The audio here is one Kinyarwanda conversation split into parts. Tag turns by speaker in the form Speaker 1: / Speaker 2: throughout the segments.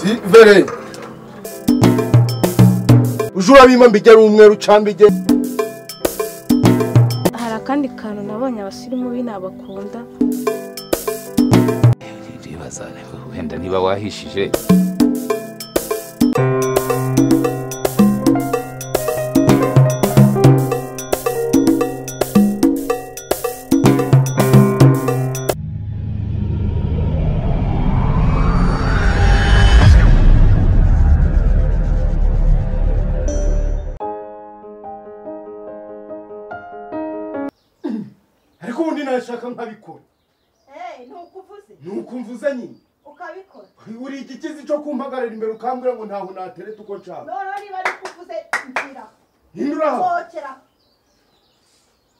Speaker 1: Si vere. Ujura bima mbigera umweru cambige.
Speaker 2: Hari akandi kantu nabonye abasirimu binabakunda.
Speaker 3: Ndibaza wenda niba wahishije.
Speaker 1: Ariko ubundi nashaka nkabikora.
Speaker 4: Nukuvuze.
Speaker 1: Nukumvuze nyine.
Speaker 4: Ukabikora.
Speaker 1: Uri igikizi cyo kumpagarira imbere ukambwira ngo ntaho natereta uko nshaka.
Speaker 4: None niba nikuvuze nzira.
Speaker 1: Hindura.
Speaker 4: Sokera.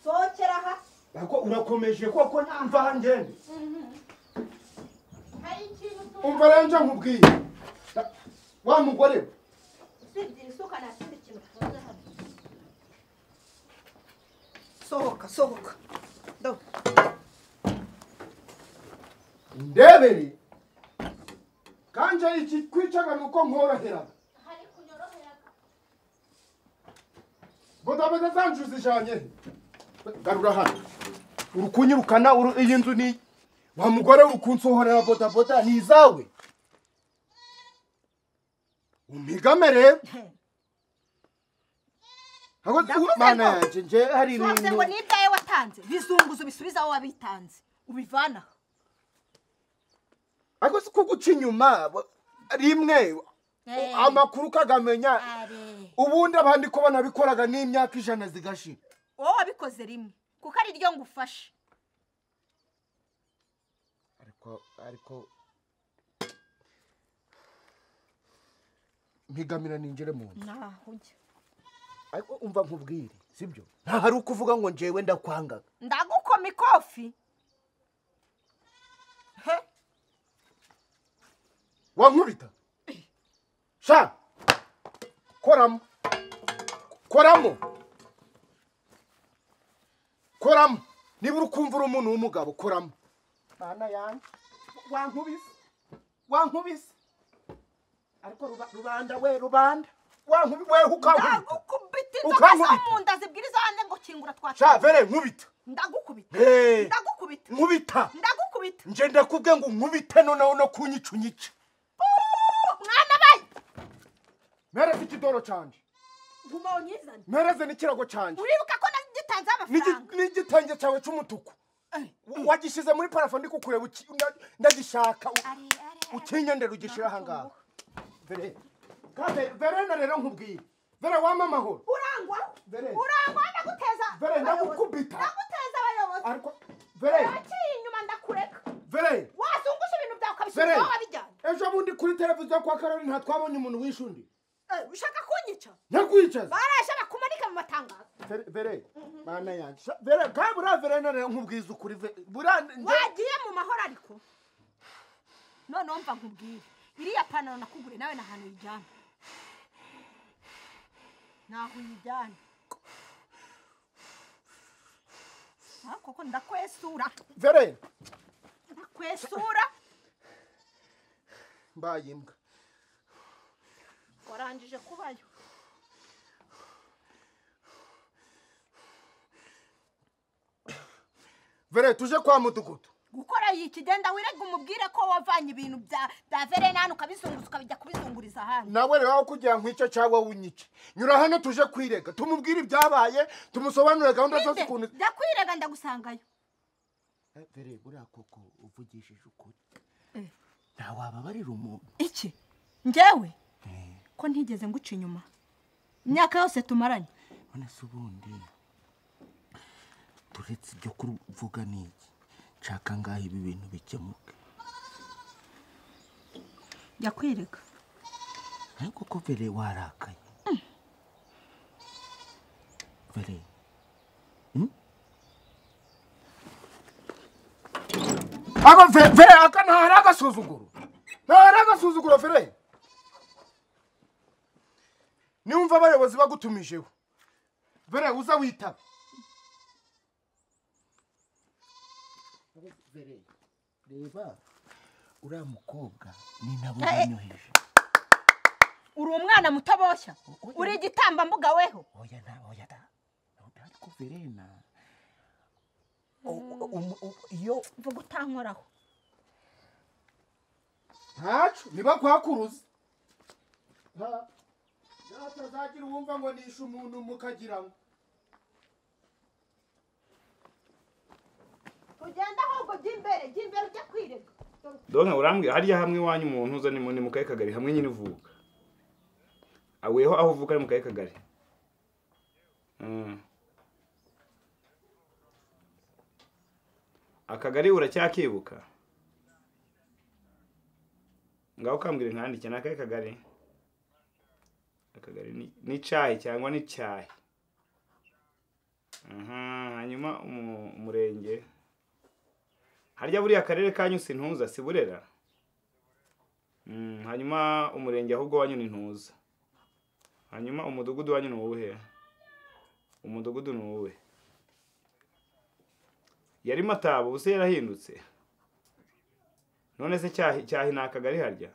Speaker 4: Sokera ha.
Speaker 1: Bako urakomeje koko mva ngende.
Speaker 4: Hari ikintu
Speaker 1: umva ranje nkubwiye. Wa mugore.
Speaker 4: Usibye isuka nta kindi kintu tukoze hano. Sohoka, sohoka. Do.
Speaker 1: Ndebere kanje iki kwicaga nuko nkoroheraga.
Speaker 4: Hari kunyoroheraga.
Speaker 1: Bodaboda zanju zijanye. Garura hano. Urukunyirukana iyi nzu ni wa mugore urukunsohorera bodaboda ni izawe. Umpigamere. Mana yanje nje hari ibintu
Speaker 4: ngo nibyaye watanze bizunguzo bisubiza aho wabitanze ubivana.
Speaker 1: Ariko si kuguca inyuma rimwe amakuru kagamenya ubundi abandi ko banabikoraga n'imyaka 100 zigashira.
Speaker 4: Wowe wabikoze rimwe kuko ari ryo ngufashe.
Speaker 1: Ariko mpigamira ninjire mu nzu.
Speaker 4: Naho ujya.
Speaker 1: Ariko umva nkubwire sibyo nta hari ukuvuga ngo njewe ndakwangaga.
Speaker 4: Ndagukoma ikofi. He?
Speaker 1: Wankubita? Sha! Koramo. Koramo. Koramo. Niba urukumva umuntu w'umugabo koramo. Bana yanjye. Wankubise. Wankubise. Ariko rubanda we rubanda. Wankubise we ukankubita.
Speaker 4: Ndagukubita inzoka zo mu nda zibwiriza hanze ngo kingura twatse.
Speaker 1: Sha vere nkubita.
Speaker 4: Ndagukubita. Ndagukubita.
Speaker 1: Nkubita.
Speaker 4: Ndagukubita.
Speaker 1: Nje ndakubwe ngo nkubite noneho no kunyica unyice.
Speaker 4: Mwana bayi.
Speaker 1: Mereze ikidoro canje.
Speaker 4: Guma unyizane.
Speaker 1: Mereze n'ikirago canje.
Speaker 4: Uribuka ko nagitanze amafaranga.
Speaker 1: N'igitenge cyawe cy'umutuku. Wagishize muri parafo ndi kukureba ndagishaka. Ukinyendera ugishira aha ngaha. Vere. Kade vere na rero nkubwiye. Vere wama amahoro.
Speaker 4: Urangwa. Urangwa ndaguteza.
Speaker 1: Vere ndagukubita.
Speaker 4: Ndaguteza abayobozi.
Speaker 1: Ariko vere.
Speaker 4: Waciye inyuma ndakureka.
Speaker 1: Vere.
Speaker 4: Wazungusha ibintu byawe ukabisubiza aho wabijyanye.
Speaker 1: Ejo bundi kuri televiziyo kwa Karoli nta twabonye umuntu wishundi.
Speaker 4: Ushaka kunyica?
Speaker 1: Nakwicaza.
Speaker 4: Barasha bakumanika mu matangazo.
Speaker 1: Vere. Mana yanjye. Vere kabura vere na rero nkubwiza ukuri bura
Speaker 4: wagiye mu mahoro ariko. None umva nkubwire. Iriya panaro nakugure nawe na hantu ijyana. Naho ijyana. Koko ndakwesura.
Speaker 1: Vere.
Speaker 4: Ndakwesura.
Speaker 1: Mbaye imbwa.
Speaker 4: Warangije kubayo.
Speaker 1: Vere tuje kwa mudugudu.
Speaker 4: Gukora yiki genda wirega umubwire ko wavanye ibintu bya Verena ukabizunguza ukabijya kubizunguriza hano.
Speaker 1: Nawe rero aho kugira nkwice cyangwa wunyice. Nyura hano tuje kwirega tumubwire ibyabaye tumusobanurire gahunda zose ukuntu.
Speaker 4: Jya kwirega ndagusangayo.
Speaker 1: Vere buriya koko uvugishije ukuri. Nta wababarira umuntu.
Speaker 4: Iki? Njyewe? Ko ntigeze nguca inyuma. Imyaka yose tumaranye.
Speaker 1: None se ubundi turetse ibyo kuvuga niki? Nshaka ngaho ibi bintu bikemuke.
Speaker 4: Jya kwirega.
Speaker 1: Ariko ko Vere warakaye. Vere. Ako Vere aka ntahari agasuzuguro. Ntahari agasuzuguro Vere. Niwumva abayobozi bagutumijeho. Vere uza witaba. Vere reba uriya mukobwa ni nabo banyoheje.
Speaker 4: Uri umwana muto boshya. Uri igitambambuga weho.
Speaker 1: Oya na oya da. Ariko Verena iyo
Speaker 4: mvuga utankoraho.
Speaker 1: Ntacu niba kwakuruza. Ha. Natazagira uwumva ngo nishe umuntu mukagira ngo.
Speaker 4: Ugenda ahubwo jya imbere ujya kwirega.
Speaker 5: Donka urambwira hariya hamwe wanyu umuntu uza ni mu kahe kagari hamwe nyine uvuka. Aweho aho uvuka ari mu kahe kagari. Akagari uracyakibuka? Ngaho kambwira nkandike na kahe kagari. Akagari ni cyayi cyangwa ni cyayi. Hanyuma umurenge. Harya buriya akarere kanyu sintuza si Burera. Hanyuma umurenge ahubwo wanyu ni Ntuza. Hanyuma umudugudu wanyu ni uwuhe? Umudugudu ni uwuhe? Yari Matabo ubuse yarahindutse. None se cyahi ni akagari harya?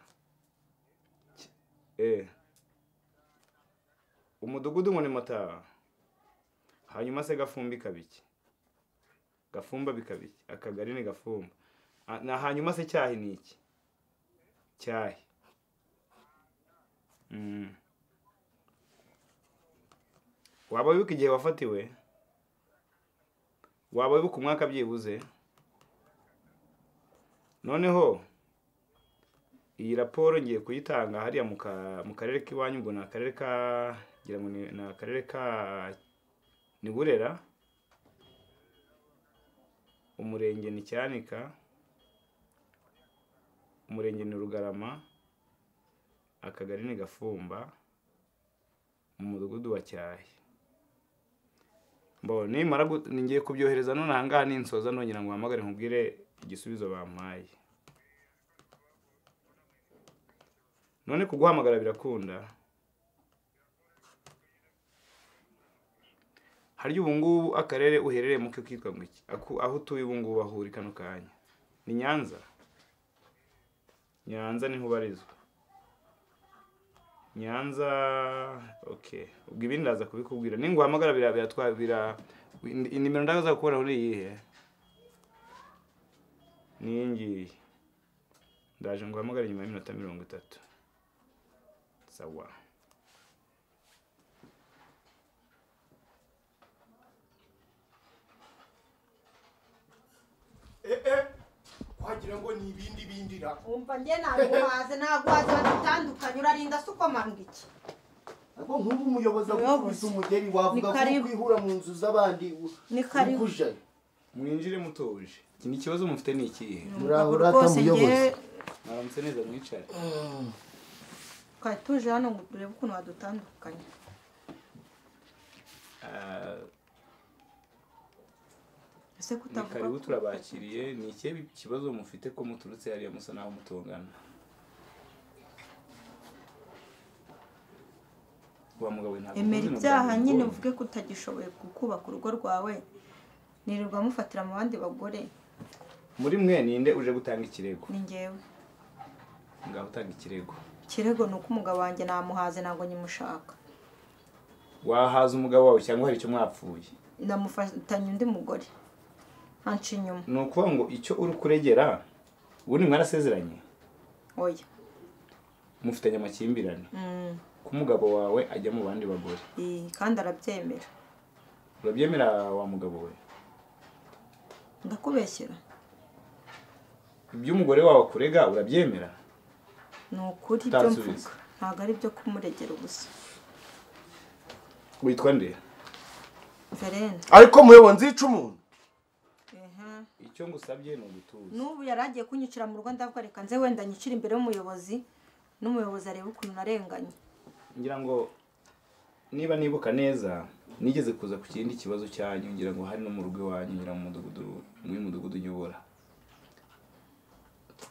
Speaker 5: Umudugudu ngo ni Matabo. Hanyuma se Gafumbi kabiki? Gafumba bikabiki? Akagari ni Gafumba. Na hanyuma se cyahi ni iki? Cyahi. Waba wibuka igihe wafatiwe? Waba wibuka umwaka byibuze? Noneho iyi raporo ngiye kuyitanga hariya mu karere k'iwanyu, ngo ni akarere ka ngira ngo ni akarere ka ni Burera, umurenge ni Cyanika, umurenge ni Rugarama, akagari ni Gafumba, mu mudugudu wa Cyahi. Mbone nimara ngiye kubyohereza none ahangaha ninsoza nongera ngo uhamagare nkubwire igisubizo bampaye. None kuguhamagara birakunda. Harya ubu ngubu akarere uherereye mu kitwa ngo iki? Aho utuye ubu ngubu aho uri kano kanya ni Nyanza. Nyanza niho ubarizwa. Nyanza, okay. Ubwo ibindi ndaza kubikubwira. Ninguhamagara biratwabira inimero ndaza gukora uri iyihe? Ni ngiyi. Ndaje nguhamagara nyuma y'iminota 30. Sawa.
Speaker 1: Wagira ngo ni ibindi bindira.
Speaker 4: Umva nge naguhaze batandukanye urarinda se ukomanga iki?
Speaker 1: Ariko nk'ubu umuyobozi agukubise umugeri wavuga ko kwihura mu nzu z'abandi ukujayo.
Speaker 5: Mwinjire mutuje. Iki ni ikibazo mufite ni ikihe?
Speaker 1: Murahura muyobozi.
Speaker 5: Mwaramutse neza mwicare.
Speaker 4: Twari tuje hano ngo turebe ukuntu badutandukanye. Ese kutavuga
Speaker 5: karibu turabakiriye. Ni ikihe kibazo mufite ko muturutse hariya musa naho mutongana? Wa mugabo ntabwo
Speaker 4: emera ibyaha nyine uvuge ko utagishoboye kubaka urugo rwawe, nirirwa mufatira mu bandi bagore.
Speaker 5: Muri mwe ninde uje gutanga ikirego?
Speaker 4: Ni njyewe.
Speaker 5: Ngaho utanga ikirego.
Speaker 4: Ikirego ni uko umugabo wanjye namuhaze ntabwo nyimushaka.
Speaker 5: Wahaza umugabo wawe cyangwa hari icyo mwapfuye?
Speaker 4: Namufatanye undi mugore anca inyuma.
Speaker 5: Ni ukuvuga ngo icyo uri kuregera ubundi mwarasezeranye?
Speaker 4: Oya.
Speaker 5: Mufitanye amakimbirane. Ko umugabo wawe ajya mu bandi bagore.
Speaker 4: Kandi arabyemera.
Speaker 5: Urabyemera wa mugabo we?
Speaker 4: Ndakubeshyera.
Speaker 5: Ibyo umugore wawe akurega urabyemera?
Speaker 4: Ni ukuri ibyo mvuga ntabwo ari ibyo kumuregera ubusa.
Speaker 5: Witwa nde?
Speaker 4: Verena.
Speaker 1: Ariko muyobo nzica umuntu.
Speaker 5: Icyo ngusabye ni ugutuza.
Speaker 4: N'ubu yaragiye kunyicira mu rugo ndavuga reka nze wenda nyicira imbere y'umuyobozi, n'umuyobozi arebe ukuntu narenganye.
Speaker 5: Ngira ngo niba nibuka neza nigeze kuza ku kindi kibazo cyanyu, ngira ngo hari no mu rugo iwanyu, ngira mu mudugudu, muri mudugudu nyobora.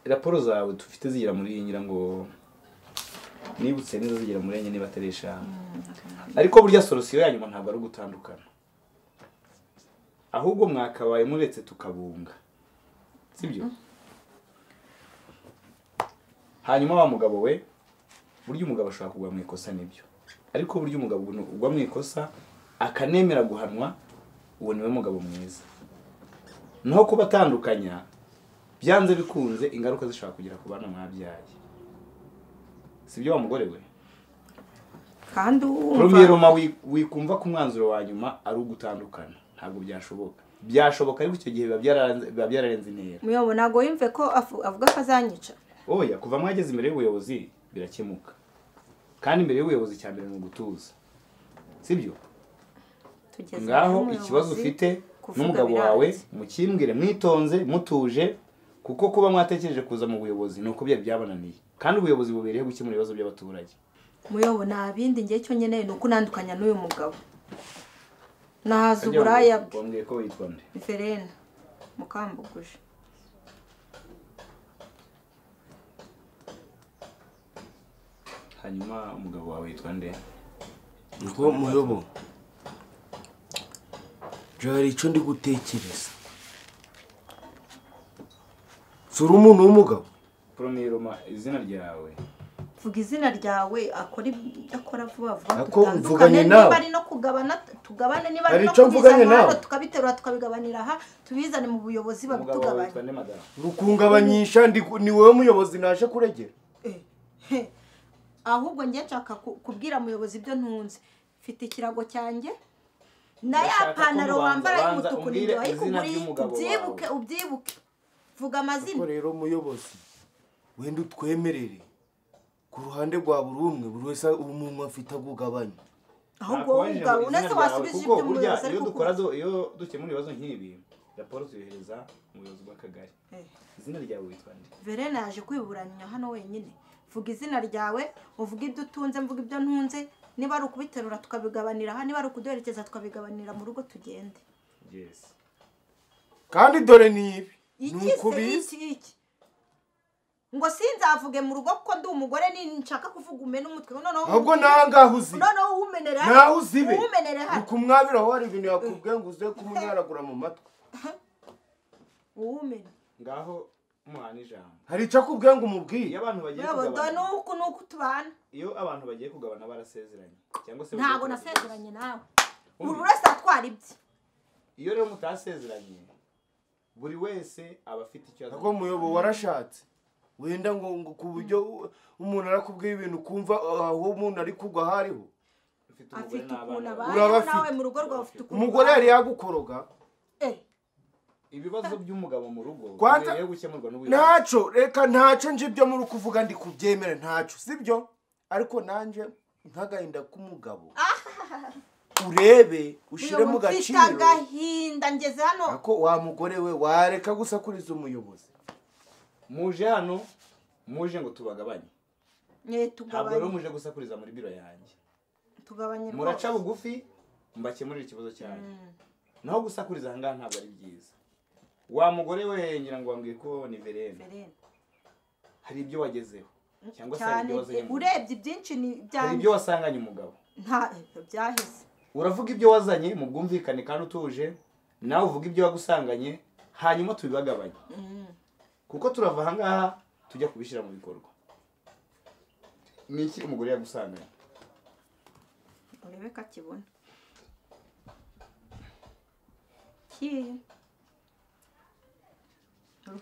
Speaker 5: Raporo zawe tufite zigira muri ngira ngo nibutse neza zigira muri enye niba atari eshanu. Ariko burya solution ya nyuma ntabwo ari ugutandukana. Ahubwo mwakabaye muretse tukabunga. Sibyo? Hanyuma wa mugabo we Burya umugabo ashobora kugwa mu ikosa nibyo, ariko burya umugabo ugwa mu ikosa akanemera guhanwa, uwo niwe mugabo mwiza. Naho kubatandukanya byanze bikunze ingaruka zishobora kugera ku bana mwabyaye. Sibyo wa mugore we?
Speaker 4: Kandi
Speaker 5: Roma wikumva ku mwanzuro wa nyuma ari ugutandukana, ntabwo byashoboka. Byashoboka ariko icyo gihe biba byararenze intera.
Speaker 4: Muyobo ntago yumve ko avuga ko azanyica.
Speaker 5: Oya, kuva mwageze imbere y'ubuyobozi birakemuka. Kandi imbere y'ubuyobozi cya mbere ni ugutuza. Sibyo? Ngaho ikibazo ufite n'umugabo wawe mukimbwire mwitonze mutuje, kuko kuba mwatekereje kuza mu buyobozi nuko byari byabananiye. Kandi ubuyobozi bubereyeho gukemura ibibazo by'abaturage.
Speaker 4: Muyobo nta bindi ngiye cyo nkeneye ni uko nandukanya n'uyu mugabo. Nahaza uburaya bwe.
Speaker 5: Wambwiye ko witwa nde?
Speaker 4: Verena Mukambuguje.
Speaker 5: Hanyuma umugabo wawe witwa nde?
Speaker 6: Niko muyobo. Jari icyo ndi gutekereza. Sura umuntu w'umugabo.
Speaker 5: Promiro izina ryawe.
Speaker 4: Vuga izina ryawe akora akora vuba vuba tutandukane, niba ari no kugabana tugabane, niba ari no kubizana tukabiterura tukabigabanira aha, tubizane mu buyobozi babitugabane.
Speaker 1: Rukungabanyisha ni wowe muyobozi naje kuregera.
Speaker 4: Ahubwo ngiye nshaka kubwira muyobozi ibyo ntunze. Mfite ikirago cyanjye na ya pantaro wambara y'umutuku ni wayikuguriye, ubyibuke ubyibuke. Vuga amazina.
Speaker 6: Rero muyobozi wenda utwemerere ku ruhande rwa buri umwe, buri wese umuntu afite agugabanya.
Speaker 4: Ahubwo wowe unese wasubije ibyo umuyobozi
Speaker 5: ari gukora. Iyo dukemura ibibazo nk'ibi raporo tuyohereza umuyobozi w'akagari. Izina ryawe witwa nde?
Speaker 4: Verena yaje kwiburanya hano wenyine. Vuga izina ryawe, uvuge ibyo utunze, mvuga ibyo ntunze, niba ari ukubiterura tukabigabanira aha, niba ari ukuduherekeza tukabigabanira mu rugo tugende.
Speaker 5: Yes.
Speaker 1: Kandi dore ni ibi.
Speaker 4: Iki ngo sinzavuge mu rugo kuko ndi umugore ninshaka kuvuga umene umutwe noneho.
Speaker 1: Ahubwo nangaho uzi.
Speaker 4: Noneho umenere hano.
Speaker 1: Naho uzibe.
Speaker 4: Umenere hano.
Speaker 1: Ukumwabira aho hari ibintu yakubwiye ngo uze kumunyaragura mu matwi.
Speaker 4: Uwumene.
Speaker 5: Ngaho muhana ijambo.
Speaker 1: Hari icyo akubwiye ngo umubwiye.
Speaker 5: Iyo abantu bagiye kugabana.
Speaker 4: Nuko nuko tubana.
Speaker 5: Iyo abantu bagiye kugabana barasezeranye cyangwa se
Speaker 4: ntago nasezeranye nawe. Buri wese atwara ibye.
Speaker 5: Iyo rero mutasezeranye buri wese aba afite icyo.
Speaker 6: Ako muyobo warashatse. Wenda ngo ku buryo umuntu arakubwiye ibintu kumva aho umuntu ari kugwa hariho.
Speaker 4: Afite ukuntu abayeho nawe mu rugo rwawe ufite ukuntu.
Speaker 1: Umugore yari yagukoroga.
Speaker 5: Ibibazo by'umugabo mu rugo bibereye gukemurwa n'ubuyobozi.
Speaker 1: Ntaco reka ntaco nje ibyo muri kuvuga ndi kubyemera ntaco sibyo, ariko nanje nkagahinda k'umugabo. Urebe ushire mu gaciro.
Speaker 4: Agahinda ngeze hano.
Speaker 1: Ako wa mugore we wareka gusakuriza umuyobozi.
Speaker 5: Muje hano muje ngo tubagabanye.
Speaker 4: Tugabanye.
Speaker 5: Ntabwo rero muje gusakuriza muri biro yanjye.
Speaker 4: Tugabanye.
Speaker 5: Muraca bugufi mbakemurira ikibazo cyanyu. Naho gusakuriza aha ngaha ntabwo ari byiza. Wa mugore we ngira ngo wambwiye ko ni Verena. Hari ibyo wagezeho cyangwa se hari ibyo wazanye.
Speaker 4: Urebye byinshi ni byanjye.
Speaker 5: Hari ibyo wasanganye umugabo.
Speaker 4: Nta byahise.
Speaker 5: Uravuga ibyo wazanye mu bwumvikane kandi utuje, nawe uvuga ibyo wagusanganye hanyuma tubibagabanye. Kuko turava aha ngaha tujya kubishyira mu bikorwa. Niki umugore yagusanganye?
Speaker 4: Urebe ko akibona. Ki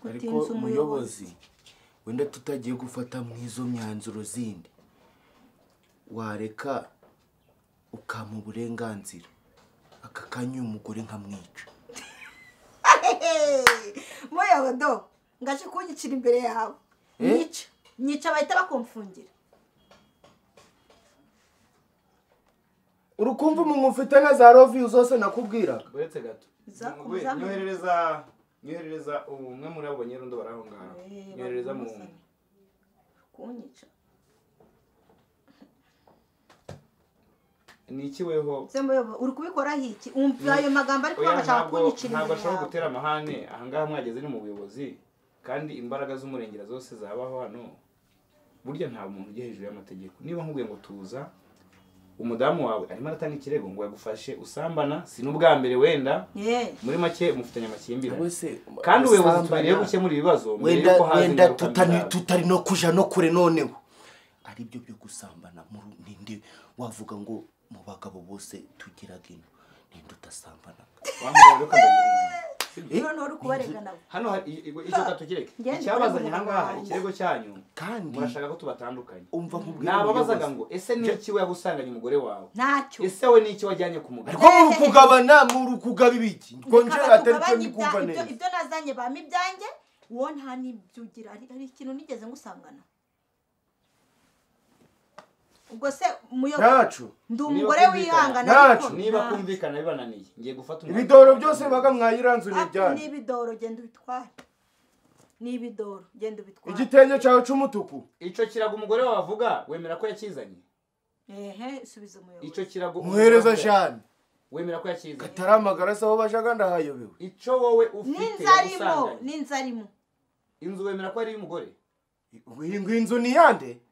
Speaker 6: Ariko umuyobozi wenda tutagiye gufata mu izo myanzuro zindi, wareka ukampa uburenganzira aka kanya umugore nkamwica.
Speaker 4: Muyobodo ngaje kunyicira imbere yawe. Nyica nyica bahita bakumfungira.
Speaker 1: Urukumva umuntu ufite na za review zose nakubwira.
Speaker 5: Uretse gato. Nyoherereza umwe muri abo banyerondo baraho ngaho. Nyoherereza mu
Speaker 4: kunyica.
Speaker 5: Niki weho?
Speaker 4: Sembo uri kubikora hiki? Umva ayo magambo ariko bashaka kunyicira.
Speaker 5: Ntabwo ashobora gutera amahane aha ngaha mwageze ni mu buyobozi kandi imbaraga z'umurengera zose zabaho hano. Burya nta muntu ujya hejuru y'amategeko. Niba nkubwiye ngo tuza umudamu wawe arimo aratanga ikirego ngo yagufashe usambana, si n'ubwa mbere wenda muri make mufitanye amakimbirane. Kandi ubuyobozi tubereye gukemura ibibazo
Speaker 6: wenda tutari no kuja no kure noneho. Bitari ibyo byo gusambana ninde wavuga ngo mu bagabo bose tugiraga ino ninde utasambana?
Speaker 5: Hano icyo katukireke icyabazanye ahangaha ikirego cyanyu
Speaker 6: kandi
Speaker 5: murashaka ko tubatandukanye.
Speaker 6: Umva nkubwira,
Speaker 5: nababazaga ngo ese ni iki we yagusanganye umugore wawe?
Speaker 4: Ntacyo.
Speaker 5: Ese we ni iki wajyanye ku mugabo?
Speaker 6: Ariko muri kugabana, muri kugaba ibiki? Ngo nje atari cyo ndi kumva neza.
Speaker 4: Ibyo nazanye bami ibyanjye, wowe nta n'ibyo ugira. Hari ikintu nigeze ngusangana? Ubwo se
Speaker 6: muyobozi
Speaker 4: ndi umugore wihangana, ariko
Speaker 5: niba kumvikana bibananiye ngiye gufata
Speaker 6: ibidoro byose baga mwayiranzu ni ibyanyu.
Speaker 4: Ni ibidoro genda ubitware, ni ibidoro genda ubitware.
Speaker 6: Igitenge cyawe cy'umutuku
Speaker 5: ico kirago umugore wawe avuga wemera ko yakizanye?
Speaker 4: Ehe, subiza umuyobozi.
Speaker 5: Ico kirago
Speaker 6: muhereza cyane
Speaker 5: wemera ko yakizanye?
Speaker 6: Kataramagara se aho bajaga ndahayobewe.
Speaker 5: Ico wowe ufite
Speaker 4: n'inzarimo, n'inzarimo
Speaker 5: inzu wemera ko ari y'umugore?
Speaker 6: Iyi inzu ni yande?